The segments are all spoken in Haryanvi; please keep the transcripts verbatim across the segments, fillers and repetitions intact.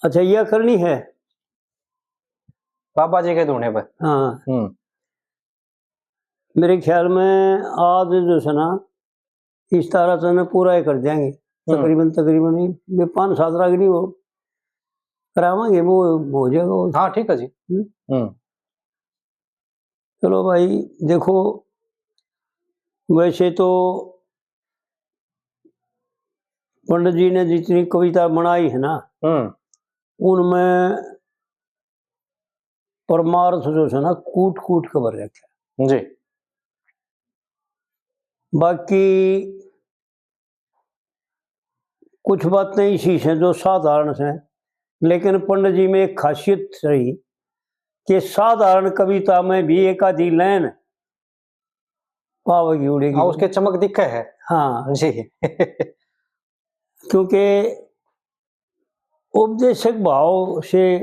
अच्छा, यह करनी है। बाबा जी के धूने पर। हाँ, हम्म मेरे ख्याल में आज जो है ना, इस तारा तने पूरा ही कर देंगे। हम्म। तकरीबन तकरीबन ये पाँच सात रागनी हो करावांगे, वो हो जाएगा वो। हाँ, ठीक है जी। हम्म। हम्म चलो भाई, देखो, वैसे तो पंडित जी ने जितनी कविता बनाई है ना, हम्म उनमें परमार्थ जो है ना, कूट कूट के भर रखे। जी। बाकी कुछ बातें इसी से जो साधारण से, लेकिन पंडित जी में एक खासियत रही कि साधारण कविता में भी एक आधी लाइन पावगी उड़ेगी। हाँ, उसके चमक दिखे है। हाँ, जी। क्योंकि उपदेशक भाव से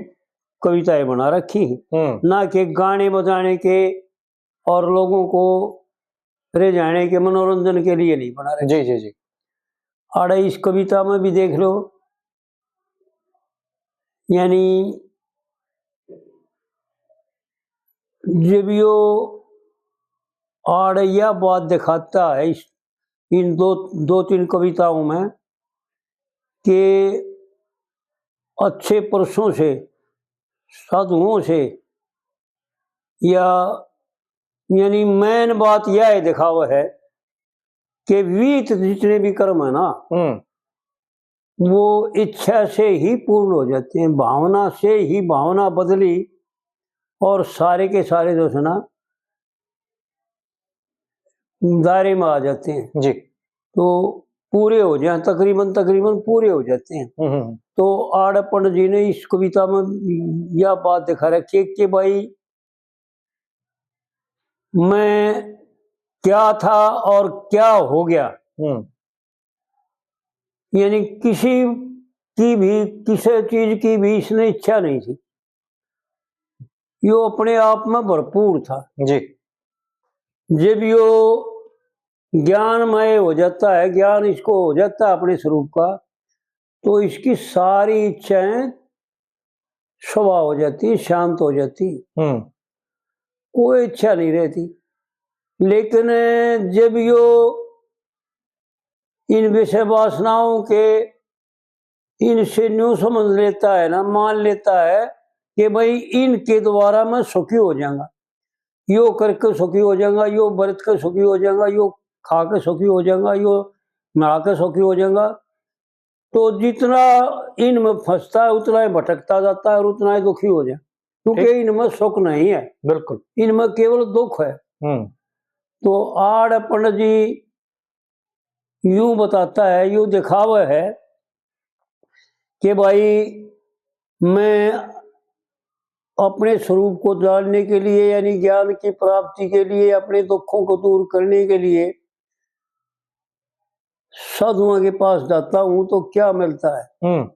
कविताएं बना रखी, हम्म ना कि गाने बजाने के और लोगों को रिझाने के, मनोरंजन के लिए नहीं बना रखी। जी जी जी। आड़े इस कविता में भी देख लो, यानी जब यो आड़े यह बात दिखाता है इस, इन दो दो तीन कविताओं में कि अच्छे पुरुषों से, साधुओं से, या यानी मेन बात यह है, दिखावा है कि वीत जितने भी कर्म है ना, हम्म वो इच्छा से ही पूर्ण हो जाते हैं, भावना से ही, भावना बदली और सारे के सारे जो है ना, दायरे में आ जाते हैं। जी। तो पूरे हो जाए, तकरीबन तकरीबन पूरे हो जाते हैं। हम्म हम्म तो आड़े पंडित जी ने इस कविता में यह बात दिखा रखी है कि भाई, मैं क्या था और क्या हो गया, हम्म यानी किसी की भी, किसी चीज की भी इसने इच्छा नहीं थी। यो अपने आप में भरपूर था। जी। जब यो ज्ञानमय हो जाता है, ज्ञान इसको हो जाता है अपने स्वरूप का, तो इसकी सारी इच्छाएं स्वाहा हो जाती, शांत हो जाती, हम्म कोई इच्छा नहीं रहती। लेकिन जब यो इन विषय वासनाओं के, इनसे न्यू समझ लेता है ना, मान लेता है कि भाई, इनके द्वारा मैं सुखी हो जाऊंगा, यो करके सुखी हो जाऊंगा, यो बरत के सुखी हो जाऊंगा, यो खा के सुखी हो जाऊंगा, यो नहा के सुखी हो जाऊंगा, तो जितना इनमें फंसता है, उतना ही भटकता जाता है और उतना ही दुखी हो जाए, क्योंकि ठीक। इनमें सुख नहीं है, बिल्कुल। इनमें केवल दुख है। हम्म तो आड़ पंडित जी यूं बताता है, यूं दिखावा है कि भाई, मैं अपने स्वरूप को जानने के लिए, यानी ज्ञान की प्राप्ति के लिए, अपने दुखों को दूर करने के लिए साधुओं के पास जाता हूं तो क्या मिलता है। हम्म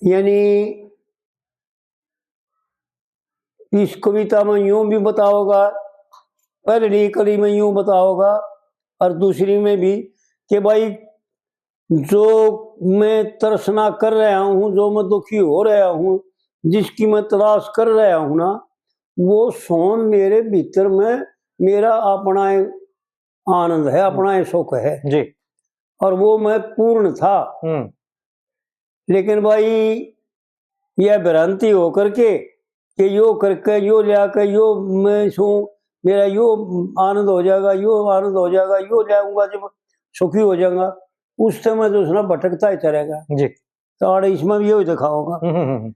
यानी इस कविता में यूं भी बताओगा, पहली कड़ी में यूं बताओगा और दूसरी में भी कि भाई, जो मैं तृष्णा कर रहा हूं, जो मैं दुखी हो रहा हूं, जिसकी मैं तलाश कर रहा हूं ना, वो सोन मेरे भीतर में मेरा अपना आनंद है, अपना ही सुख है, जी। और वो मैं पूर्ण था। हम्म लेकिन भाई, यह भ्रांति होकर के कि यो करके, यो लिया के, यो मैं सूं, मेरा यो आनंद हो जाएगा, यो आनंद हो जाएगा, यो ले आऊंगा जब सुखी हो जाऊंगा, उस समय तो उसने भटकता ही चलेगा। जी। तो आड़े इसमें भी यो ही दिखाओगा। हम्म हम्म हम्म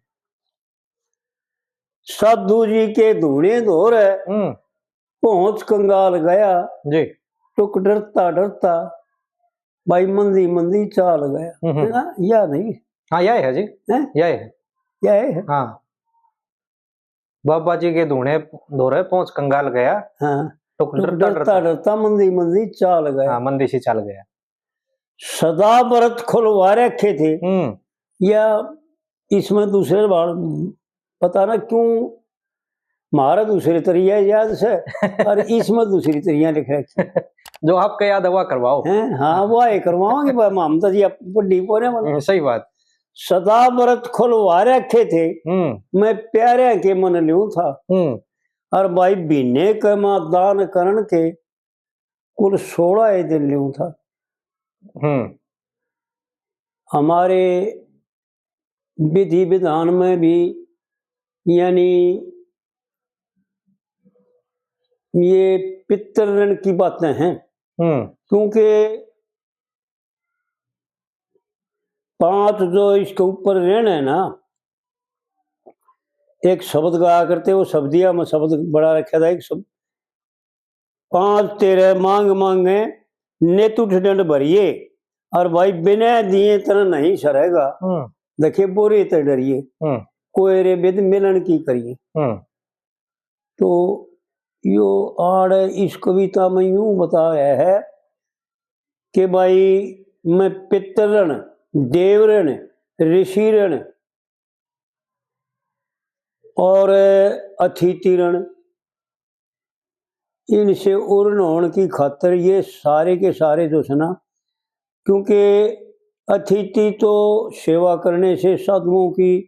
साधु जी के धूणे धोर है, हम्म पहुंच कंगाल गया, जी। टुक डरता डरता भाई मंदी मंदी चाल गया। हम्म। है ना? या नहीं हाँ, यही है जी। हैं? यही है। क्या है? हाँ, बाबा जी के धूणे धोरे पहुंच कंगाल गया, हाँ, टुक टुक डरता डरता डरता। डरता मंदी मंदी चाल गया। हाँ, मंदी सी चाल गया। सदा व्रत खुलवा रखे थे, हम्म या इसमें दूसरे बार पता ना क्यों म्हारा दूसरे तरिया याद से और इसमें दूसरी तरिया लिख रखी। जो आपको याद है, वह करवाओ। हैं? हाँ, वह ही करवाओगे, भाई, हम तो जी अब बड्डी पोरे बने। हम्म, सही बात। सदा व्रत खुलवा रखे थे, हम्म। मैं प्यारे के मन ल्यूं था। हम्म। और भाई, बीने के माँ दान करण के कुल सोलह ही दिन ल्यूं था। हम्म। हमारे विधि विधान में भी, यानी ये पितृ ऋण की बातें हैं, हम्म। क्योंकि पांच जो इसके ऊपर ऋण है ना, एक शब्द गाया करते, वो शब्दिया में शब्द बड़ा रखा था, एक शब्द, पांच तेरे मांग मांगे, नित उठ डंड भरिए, और भाई बिना दिए तन नहीं सरेगा, हम्म। देखे बोरे ते डरिए, हम्म। कोयरे बिद मिलन की करिए। हम्म। तो यो आड़ इस कविता में यूं बताया है कि भाई, मैं पितृ ऋण, देव ऋण, ऋषि ऋण और अतिथि ऋण, इनसे उर्ण होने की खातर ये सारे के सारे जो है ना, क्योंकि अतिथि तो सेवा करने से, साधुओं की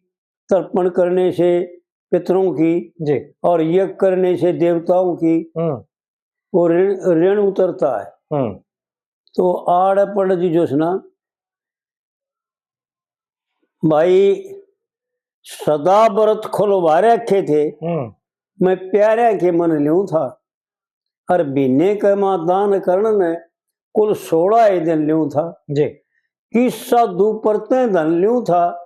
तर्पण करने से, पितरों की जी। और यज्ञ करने से देवताओं की, हम्म। वो ऋण, ऋण उतरता है। हम्म। तो आड़ पंडित जी जो है ना, भाई, सदा व्रत खुलवा रखे थे, हम्म। मैं प्यारे के मन ल्यूं था, और बीने के माँ दान करण ने कुल सोलह ही दिन ल्यूं था। जी। किस साधु परते धन ल्यूं था,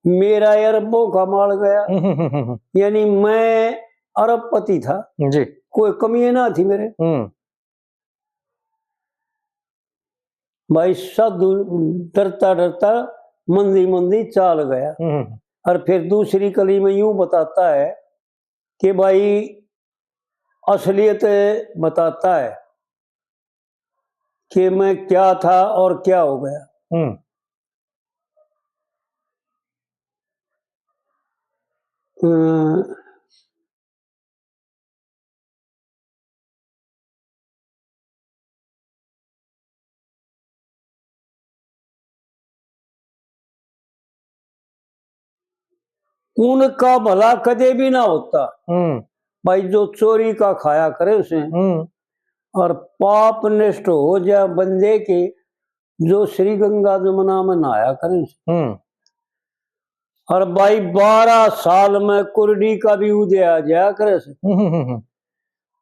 मेरा अरबों का माल गया। हम्म, हम्म, हम्म, हम्म। यानी मैं अरबपति था, जी। कोई कमी ना थी मेरे। हम्म। भाई, साधु डरता डरता मंदी मंदी चाल गया। हम्म। और फिर दूसरी कली में यूं बताता है कि भाई, असलियत बताता है कि मैं क्या था और क्या हो गया। हम्म। अ, उनका भला कदे भी ना होता। हम्म। भाई, जो चोरी का खाया करे उसे, हम्म। और पाप नष्ट हो जाए बंदे के, जो श्री गंगा जमुना में नहाया करे उसे। हम्म। और भाई, बारह साल में कुरडी का भी उदय आ जाया करे उसे। हम्म, हम्म, हम्म।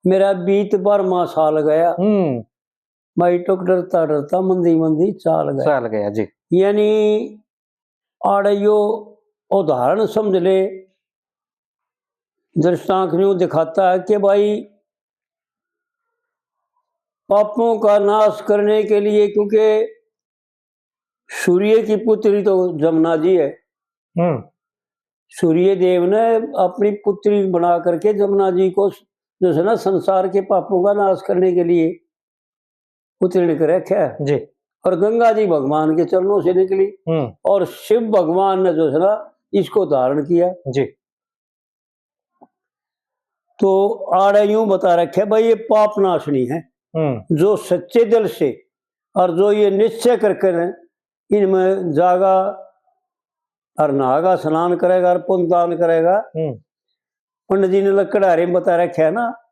मेरा बीत बारहवाँ साल गया। हम्म। भाई, टुक डरता डरता मंदी मंदी चाल गया। चाल गया जी। यानी आड़े यो उदाहरण समझ ले, दृष्टांत न्यू दिखाता है कि भाई, पापों का नाश करने के लिए, क्योंकि सूर्य की पुत्री तो जमुना जी है। हम्म। सूर्य देव ने अपनी पुत्री बना करके जमुना जी को, जो है ना, संसार के पापों का नाश करने के लिए उत्तीर्ण कर रखा है। जी। और गंगा जी भगवान के चरणों से निकली, हम्म। और शिव भगवान ने, जो है ना, इसको धारण किया। जी। तो आड़े यूं बता रखे भाई, ये पाप नाशनी है। हम्म। जो सच्चे दिल से और जो ये निश्चय करके न इनमें जागा और नहागा, स्नान करेगा और पुण्य दान करेगा। हम्म। पंडित जी ने लकड़हारे में बता रखे है ना,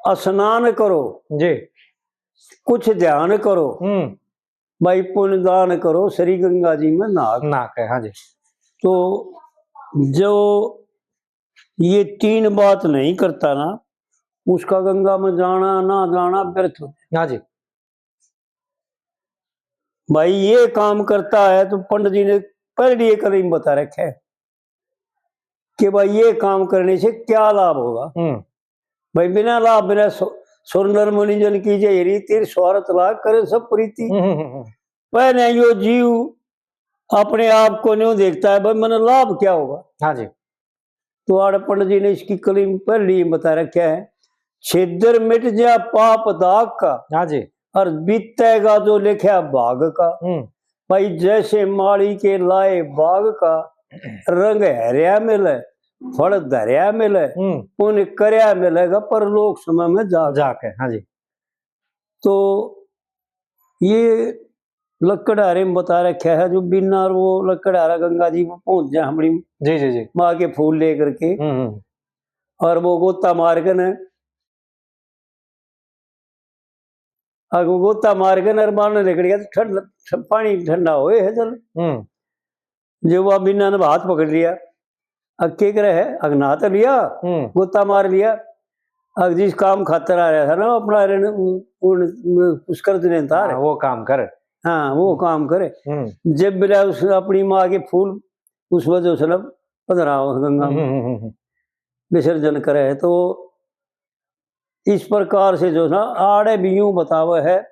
स्नान करो जी, कुछ ध्यान करो, हम्म। भाई, पुण्य दान करो, श्री गंगा जी में नहा के। नहा के, हाँ जी। तो जो ये तीन बात नहीं करता ना, उसका गंगा में जाना ना जाना व्यर्थ हो। हाँ जी। भाई, ये काम करता है तो पंडित जी ने पहले ये कदम बता रखे है कि भाई, ये काम करने से क्या लाभ होगा। हम्म। भाई, बिना लाभ, बिना सु-, सुर नर मुनि जन की जय रीति, स्वार्थ लाग करे सब प्रीति। हम्म, हम्म, हम्म। पहले यो जीव अपने आप को न्यू देखता है, भाई, मैंने लाभ क्या होगा। हाँ जी। तो आड़ पंडित जी ने इसकी कली में पहले ही बता रखा है, छिद्र मिट जा पाप दाग का, हाँ जी। और बीतेगा जो लिखा भाग का। हम्म। भाई, जैसे माली के लाए बाग का, रंग हरया मिले, फल धरया मिले, हम्म। उन करया मिलेगा परलोक समय में जाके। जाके, हाँ जी। तो ये लकड़हारे में बता रखा है, जो बिन्ना और वो लकड़हारा गंगा जी में पहुंच जाए, हमारी जी, जी, जी। माँ के फूल लेकर के, हम्म, हम्म। और वो गोता मार के न, अग गोता मार के नरमान ने लिकड़ गया, तो ठंड, पानी ठंडा होए है चल। हम्म। जो वो बिन्ना ने हाथ पकड़ लिया, अग के करे है, अग नहा तो लिया, हम्म। गोता मार लिया, अग जिस काम खातर आ रहा था ना, अपना ऋण उ-, उन, उन, पुष्कर दिन तार। हाँ, वो काम कर। हाँ, वो हम्म। काम करे। हम्म। जब मिला उसने अपनी माँ के फूल, उस वजह से ना पधरा गंगा में हम्म, हम्म, हम्म, हम्म। विसर्जन करे है, तो इस प्रकार से जो ना आड़े भी यूं बतावे है,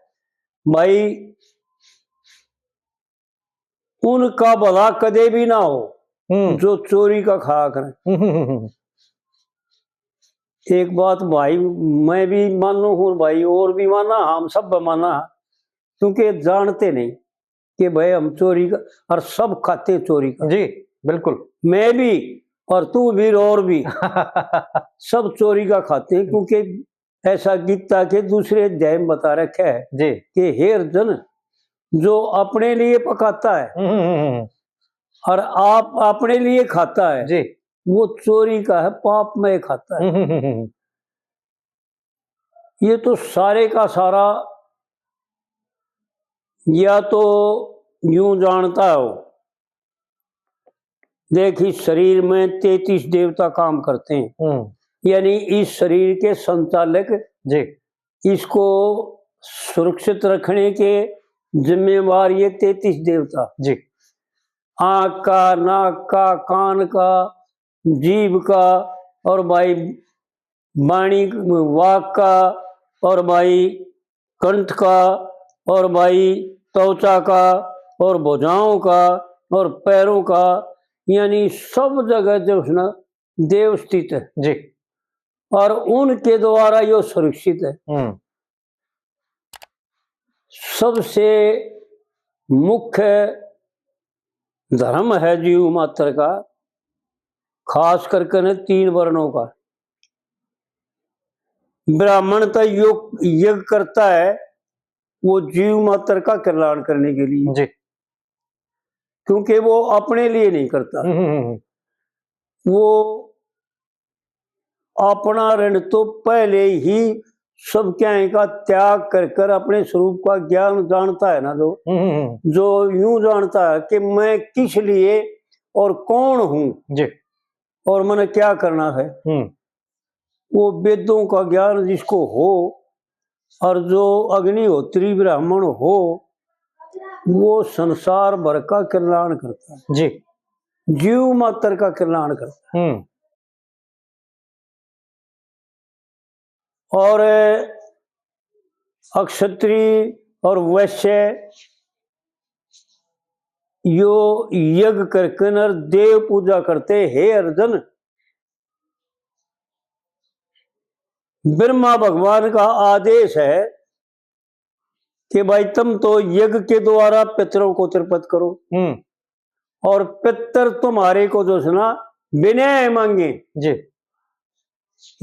भाई, उनका भला कदे भी ना हो, हम्म। जो चोरी का खाया करें। हम्म, हम्म, हम्म। एक बात भाई, मैं भी मानू हूँ भाई, और भी माना, हम सब माना, क्योंकि जानते नहीं कि भाई हम चोरी का, और सब खाते हैं चोरी का। जी, बिल्कुल। मैं भी और तू भी और भी सब चोरी का खाते हैं, क्योंकि ऐसा गीता के दूसरे अध्याय में बता रखा है जी। कि हे अर्जुन, जो अपने लिए पकाता है हम्म, हम्म, हम्म। और आप अपने लिए खाता है, जी। वो चोरी का है, पाप में खाता है। हम्म, हम्म, हम्म। ये तो सारे का सारा या तो यूं जानता हो, देख, इस शरीर में तैंतीस देवता काम करते हैं, हम्म। यानी इस शरीर के संचालक, जी। इसको सुरक्षित रखने के जिम्मेवार ये तैंतीस देवता। जी। आँख का, नाक का, कान का, जीभ का, और भाई वाणी, वाक का, और भाई कंठ का, और भाई त्वचा का, और भुजाओं का, और पैरों का, यानी सब जगह जो है ना, देव स्थित है। जी। और उनके द्वारा यो सुरक्षित है। हम्म। सबसे मुख्य धर्म है जीव मात्र का, खास करके न तीन वर्णों का। ब्राह्मण तो यो यज्ञ करता है, वो जीव मात्र का कल्याण करने के लिए, जी। क्योंकि वो अपने लिए नहीं करता, हम्म, हम्म, हम्म। वो अपना ऋण तो पहले ही सब क्या का त्याग कर कर अपने स्वरूप का ज्ञान जानता है ना, जो, हम्म, हम्म, हम्म। जो यूं जानता है कि मैं किस लिए और कौन हूं, जी। और मैंने क्या करना है, हम्म। वो वेदों का ज्ञान जिसको हो और जो अग्निहोत्री ब्राह्मण हो, वो संसार भर का कल्याण करता है, जी। जीव मात्र का कल्याण करता है। हम्म। और अक्षत्री और वैश्य यो यज्ञ करके नर देव पूजा करते, हे अर्जुन, ब्रह्मा भगवान का आदेश है कि भाई, तुम तो यज्ञ के द्वारा पितरों को तृप्त करो, हम्म। और पितर तुम्हारे को जो है ना, विनय मांगे, जी।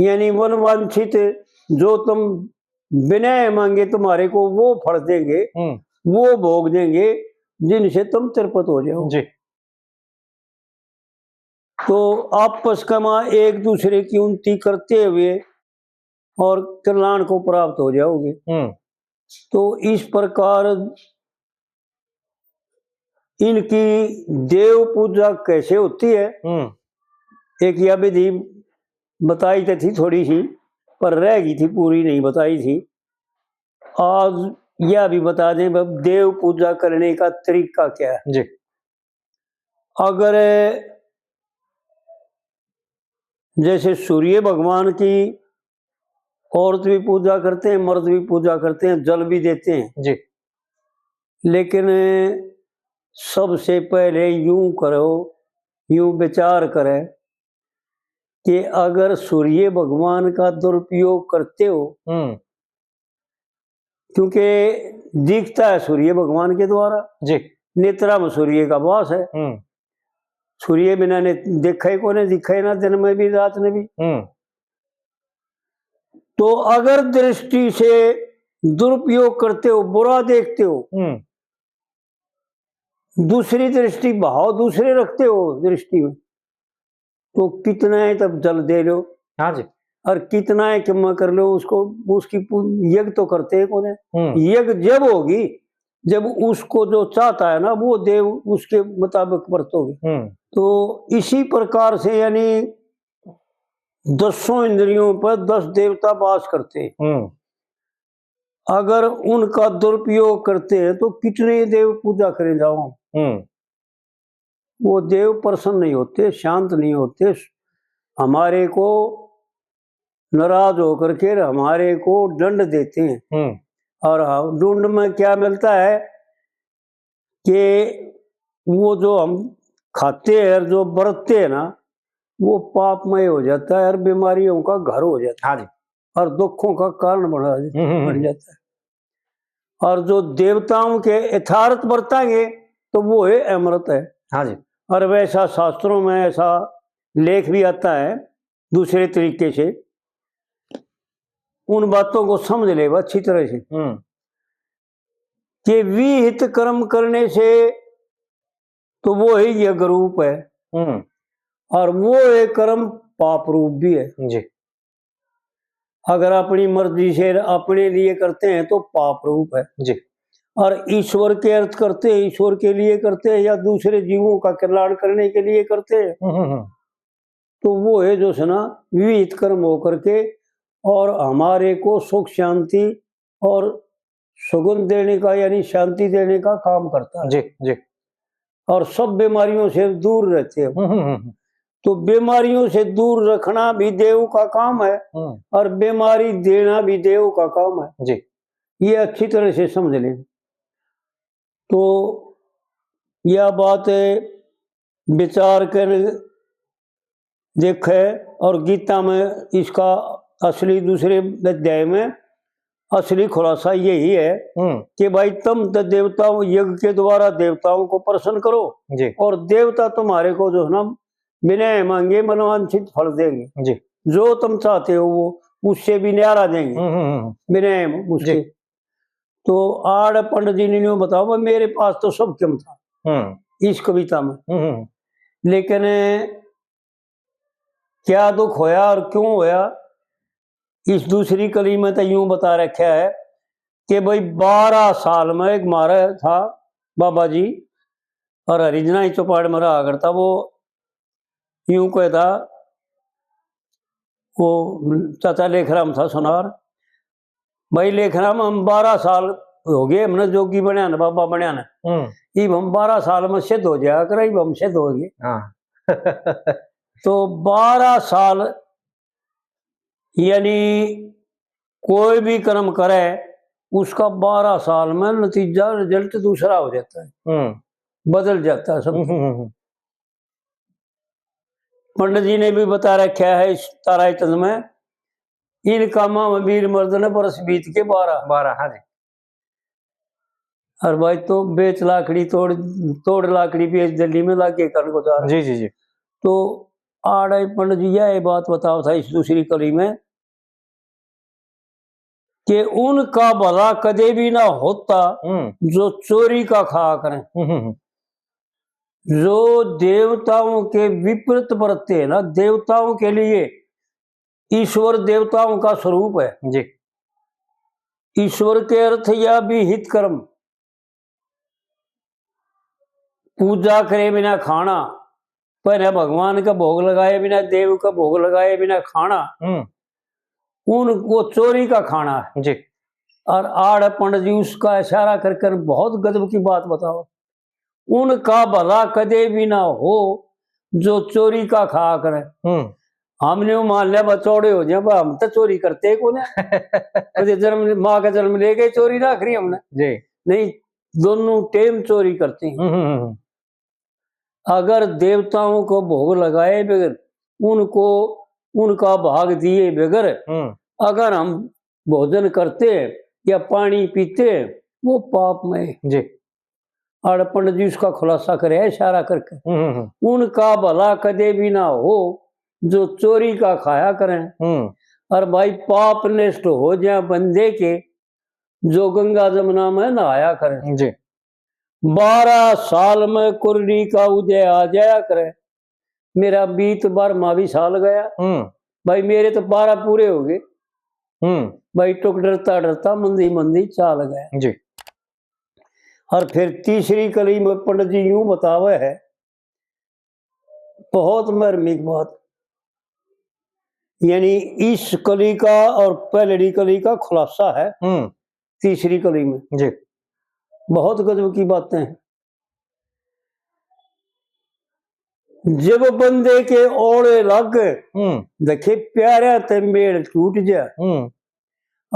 यानी वन वांछित, जो तुम विनय मांगे, तुम्हारे को वो फल देंगे, हम्म। वो भोग देंगे, जिनसे तुम तृप्त हो जाओ। जी। तो आपस का मां एक दूसरे की उन्नति करते हुए और कल्याण को प्राप्त हो जाओगे। हम्म। तो इस प्रकार इनकी देव पूजा कैसे होती है, हम्म। एक यह विधि बताई तो थी थोड़ी सी, पर रह गई थी, पूरी नहीं बताई थी। आज यह भी बता दें, अब देव पूजा करने का तरीका क्या है। जी। अगर जैसे सूर्य भगवान की औरत भी पूजा करते हैं, मर्द भी पूजा करते हैं, जल भी देते हैं। जी। लेकिन सबसे पहले यूं करो, यूं विचार करें कि अगर सूर्य भगवान का दुरुपयोग करते हो, हम्म। क्योंकि दिखता है सूर्य भगवान के द्वारा, जी। नेत्रा में सूर्य का वास है। हम्म। सूर्य बिना ने देखा ही कोने, दिखा ही ना दिन में भी, रात में भी। हम्म। तो अगर दृष्टि से दुरुपयोग करते हो, बुरा देखते हो, हम्म। दूसरी दृष्टि, भाव दूसरे रखते हो दृष्टि में, तो कितना है तब जल दे लो। हाँ जी। और कितना है क्षमा कर लो, उसको, उसकी पू-, यज्ञ तो करते ही कोने। हम्म। यज्ञ जब होगी, जब उसको जो चाहता है ना, वो देव उसके मुताबिक बरतोगे। हम्म। तो इसी प्रकार से, यानी दसों इंद्रियों पर दस देवता वास करते हैं। हम्म। अगर उनका दुरुपयोग करते हैं, तो कितने देव पूजा करें जाओ, हम्म। वो देव प्रसन्न नहीं होते, शांत नहीं होते, हमारे को नाराज होकर के हमारे को दंड देते हैं। हम्म। और हम, दंड में क्या मिलता है कि वो जो हम खाते हैं और जो बरतते हैं ना, वो पापमय हो जाता है और बीमारियों का घर हो जाता है। हाँ जी। और दुखों का कारण बना, हम्म, हम्म, बन हम्म। जाता है। और जो देवताओं के यथार्थ बरतांगे, तो वो है अमृत है। हाँ जी। और वैसा शास्त्रों में ऐसा लेख भी आता है दूसरे तरीके से, उन बातों को समझ ले अच्छी तरह से, हम्म। कि विहित कर्म करने से तो वो है यज्ञ रूप है, हम्म। और वो एक कर्म पाप रूप भी है। जी। अगर अपनी मर्जी से अपने लिए करते हैं तो पाप रूप है। जी। और ईश्वर के अर्थ करते हैं, ईश्वर के लिए करते हैं या दूसरे जीवों का कल्याण करने के लिए करते हैं, हम्म, हम्म, हम्म। तो वो है जो है ना, विहित कर्म होकर के और हमारे को सुख शांति और सुगंध देने का, यानी शांति देने का काम करता है। जी, जी। और सब बीमारियों से दूर रहते हैं। हम्म, हम्म, हम्म। तो बीमारियों से दूर रखना भी देव का काम है, हम्म। और बीमारी देना भी देव का काम है। जी। ये अच्छी तरह से समझ लें। तो यह बात विचार कर देखे, और गीता में इसका असली दूसरे अध्याय में असली खुलासा यही है, हम्म। कि भाई, तुम तो देवताओं, यज्ञ के द्वारा देवताओं को प्रसन्न करो, जी। और देवता तुम्हारे को जो है ना, बिना मांगे मनवांछित फल देंगे। जी। जो तुम चाहते हो, वो उससे भी न्यारा देंगे, हम्म, हम्म, हम्म। बिना उसके। जी। तो आड़ पंडित जी ने यूं बताओ, भाई, मेरे पास तो सब कम था, हम्म। इस कविता में। हम्म, हम्म। लेकिन क्या दुख होया और क्यों होया, इस दूसरी कली में तो यूं बता रखा है कि भाई, बारह साल में एक म्हारा था बाबा जी, और हरिजना ही चौपाड़ में रहा करता, वो यूं कहता, वो चाचा लेखराम था सुनार, भाई लेखराम, हम बारह साल हो गए हमने जोगी बनया ने, बाबा बनया ने। हम्म। इब हम बारह साल में सिद्ध हो जाया करा, इब हम सिद्ध हो गए। हाँ। तो बारह साल, यानी कोई भी कर्म करे, उसका बारह साल में नतीजा, result दूसरा हो जाता है, हम्म। बदल जाता है सब। हम्म, हम्म, हम्म। पंडित जी ने भी बता रखा है इस ताराई तंत्र में, इन कामां में वीर मर्द ने बरस बीत के बारह। बारह, हाँ जी। और भाई, तो बेच लाकड़ी, तोड़, तोड़ लाकड़ी, बेच दिल्ली में लागे कण को जा रहा। जी, जी, जी। तो आड़े पंडित जी यह बात बताओ था इस दूसरी कली में कि उनका भला कदे भी ना होता, हम्म। जो चोरी का खाया करें। हम्म, हम्म, हम्म। जो देवताओं के विपरीत बरतते हैं ना, देवताओं के लिए, ईश्वर देवताओं का स्वरूप है। जी। ईश्वर के अर्थ या भी हित कर्म, पूजा करे बिना खाना, पहले भगवान का भोग लगाए बिना, देव का भोग लगाए बिना खाना, हम्म। उनको चोरी का खाना है। जी। और आड़ पंडित जी उसका इशारा कर कर बहुत गजब की बात बताओ, उनका भला कदे भी ना हो जो चोरी का खाया करे। हम्म। हमने वो मान लिया, बस चौड़े हो जाए, बस हम तो चोरी करते ही कोने। कदे जन्म, माँ का जन्म ले गए, चोरी ना करी हमने। जी। नहीं, दोनों टेम चोरी करते हैं। हम्म, हम्म, हम्म। अगर देवताओं को भोग लगाए बगैर, उनको, उनका भाग दिए बगैर, हम्म। अगर हम भोजन करते हैं या पानी पीते हैं, वो पापमय है। जी। आड़े पंडित जी उसका खुलासा करे इशारा करके। हम्म, हम्म, हम्म। उनका भला कदे भी ना हो जो चोरी का खाया करें। हम्म। और भाई, पाप नष्ट हो जाए बंदे के, जो गंगा जमुना में नहाया करें। जी। बारह साल में कुरड़ी का उदय आ जाया करे। मेरा बीत बारहवाँ भी साल गया। हम्म। भाई, मेरे तो बारह पूरे हो गए। हम्म। भाई, टुक डरता डरता मंदी मंदी चाल गया। जी। और फिर तीसरी कली में पंडित जी यूं बतावे है, बहुत मार्मिक बात, यानी इस कली का और पहलड़ी कली का खुलासा है। हम्म। तीसरी कली में जी। बहुत गजब की बातें हैं। जब बंदे के ओले लागे, हम्म। देखे प्यारा ते मेल टूट जा। हम्म।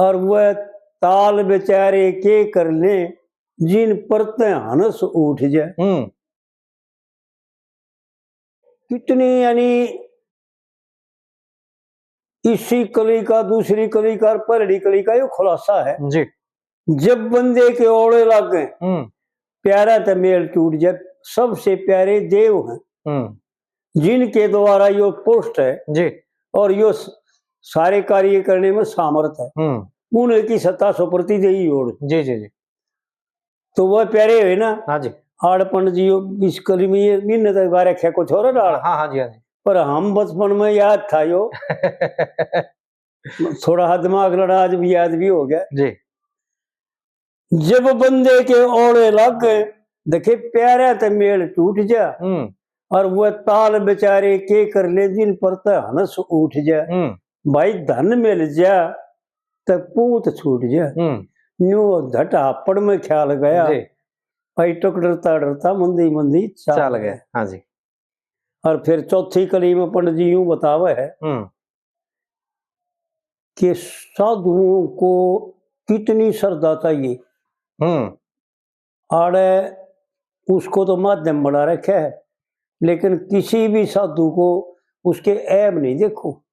और वह ताल बेचारे के कर ले, जिन पर ते हंस उठ जा। हम्म। कितनी, यानी इसी कली का, दूसरी कली का और पहली कली का ये खुलासा है। जी। जब बंदे के ओले लागे, हम्म। प्यारा ते मेल टूट जाए। सबसे प्यारे देव हैं, हम्म। जिनके द्वारा यो पुष्ट है जी। और यो स-, सारे कार्य करने में सामर्थ है। हम्म। उनकी सत्ता सुप्रति देही ओड़। जी, जी, जी। तो वह प्यारे हुए ना। हाँ जी। आड़ पंडित जी, यो इस कली में ये महीने तक गा रखे कुछ और डाल। हाँ, हाँ जी, हाँ जी। पर हम बचपन में याद था यो। थोड़ा सा दिमाग लड़ा, आज भी याद भी हो गया। जी। जब बंदे के ओले लागे, देखे प्यारा ते मेल टूट जा। हम्म। और वह ताल बेचारे के कर ले, जिन पर ते हंस उठ जा। हम्म। भाई, धन मिल जा ते पूत छूट जा। हम्म। न्यू झट हापड़ में ख्याल गया। जी। भाई, टुक डरता डरता मंदी मंदी चाल चाल गया। गया। हाँ जी। और फिर चौथी कली में पंडित जी यूं बतावे है हम्म। कि साधुओं को कितनी श्रद्धा चाहिए। हम्म। आड़े उसको तो माध्यम बना रखा है, लेकिन किसी भी साधु को उसके ऐब नहीं देखो,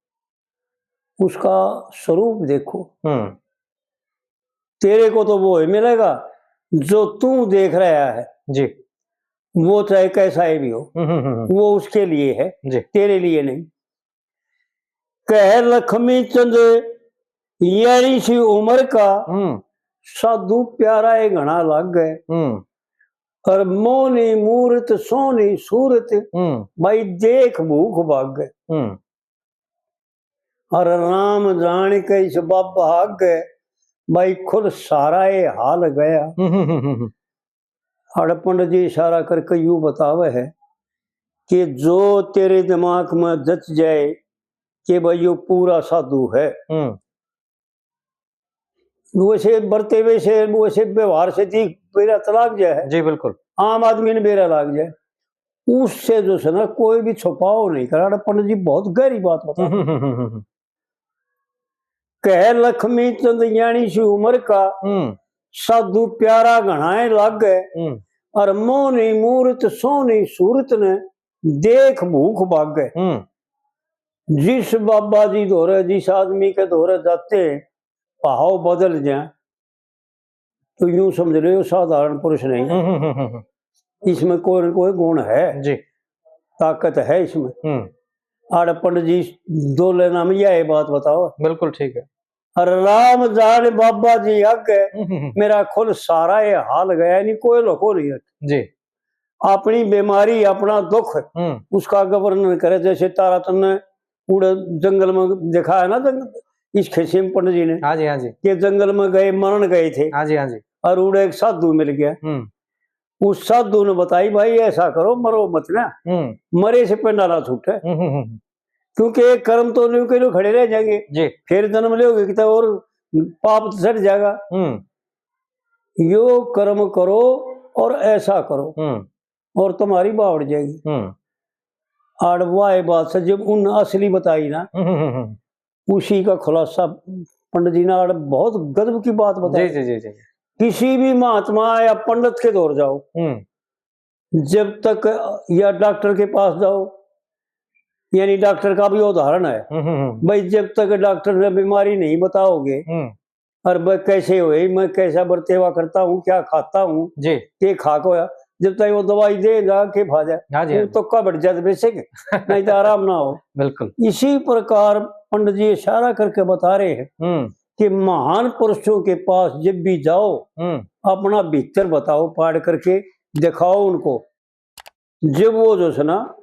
उसका स्वरूप देखो। हम्म। तेरे को तो वो ही मिलेगा जो तू देख रहा है। जी। वो चाहे कैसा ही भी हो, हम्म, हम्म, हम्म। वो उसके लिए है, जी। तेरे लिए नहीं। कह लक्ष्मी चंद यारी सी उम्र का, हम्म। साधु प्यारा ए घना लागे। हम्म। और मोहनी मूरत सोहनी सूरत, हम्म। भाई देख भूख भागे। हम्म। और राम जान के इस बाबा आगे, भाई खुद सारा ये हाल गया। हम्म, हम्म, हम्म, हम्म। अड़ पंडित जी इशारा करके यूं बतावे है कि जो तेरे दिमाग में जच जाए कि भाई यो पूरा साधु है, हम्म। वैसे बरते, वैसे, वैसे व्यवहार से जी बेरा तो लाग जाए है। जी, बिल्कुल। आम आदमी ने बेरा लाग जाए, उससे जो है ना कोई भी छुपाव नहीं करा। पंडित जी बहुत गहरी बात बता। हम्म, हम्म, हम्म, हम्म। कह लक्ष्मी चंद यानी सी उम्र का, हम्म। साधु प्यारा घणाए लागे। हम्म। और मोहनी मूरत सोहनी सूरत ने देख भूख भागे। हम्म। जिस बाबा जी धोरे, जिस आदमी के धोरे जाते, भाव बदल जाए, तो यूं समझ लो, यो साधारण पुरुष नहीं है। हम्म, हम्म, हम्म, हम्म। इसमें कोई न कोई गुण है, जी। ताकत है इसमें। हम्म। आड़े पंडित जी, दो लेना में यह बात बताओ। बिल्कुल ठीक है। और राम जान बाबा जी आगे, हम्म, हम्म, हम्म। मेरा खुद सारा ये हाल गया, नहीं कोई लुको नहीं है। जी। अपनी बीमारी, अपना दुख, हम्म। उसका आगे वर्णन करे, जैसे तारा तन्ने उड़े जंगल में देखा है ना, जंगल, इस खिस्से में पंडित जी ने, हाँ जी, हाँ जी। कि जंगल में गए, मरण गए थे। हाँ जी, हाँ जी। और उड़े एक साधु मिल गया। हम्म। उस साधु ने बताई, भाई ऐसा करो, मरो मत ना, हम्म। मरे से पिंडा ना छूटे। हम्म, हम्म, हम्म। क्योंकि ये कर्म तो न्यू के न्यू खड़े रह जाएंगे, जी। फिर जन्म लोगे कितना और पाप तो चढ़ जाएगा। हम्म। यो कर्म करो और ऐसा करो, हम्म। और तुम्हारी बावड़ जाएगी। हम्म। आड़ वाह बात से जब उन असली बताई ना, हम्म, हम्म, हम्म। उसी का खुलासा पंडित जी ने आड़ बहुत गजब की बात बताई। जी, जी, जी, जी। किसी भी महात्मा या पंडित के दौर जाओ, हम्म। जब तक, या डॉक्टर के पास जाओ, यानी डॉक्टर का भी उदाहरण है। हम्म, हम्म, हम्म। भाई, जब तक डॉक्टर ने बीमारी नहीं बताओगे, हम्म। और मैं कैसे हुए, मैं कैसा बरतेवा करता हूँ, क्या खाता हूँ, जी। के खा के होया, जब तक वो दवाई दे जा के भाजा, हाँ जी, हाँ जी। तो कबड़ जद बेचेंगे, नहीं तो आराम ना हो। बिल्कुल। इसी प्रकार पंडित जी इशारा करके बता रहे हैं हम्म। कि महान पुरुषों के पास जब भी जाओ, हम्म। अपना भीतर बताओ, पाड़ करके दिखाओ उनको। जब वो जो है ना,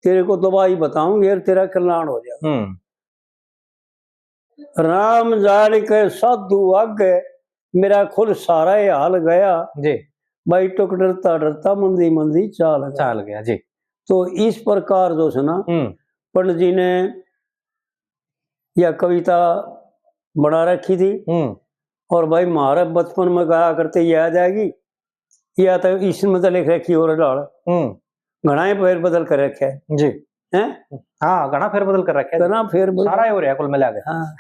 तेरे को दवाई बताऊंगे और तेरा कल्याण हो जाएगा। हम्म। राम जान के साधु आगे, मेरा खुल सारा ये हाल गया। जी। भाई टुक डरता डरता मंदी मंदी चाल गया। चाल गया, जी। तो इस प्रकार जो है ना, हम्म। पंडित जी ने यह कविता बना रखी थी। हम्म। और भाई, म्हारे बचपन में गाया करते, याद आएगी, या तो इसमें तो लिख रखी और डाल। हम्म। घणा ही फेर बदल कर रखा है। जी। हैं? हाँ, घणा फेर बदल कर रखा है। घणा फेर बदल। सारा ही हो रहा है कुल मिला के। हाँ।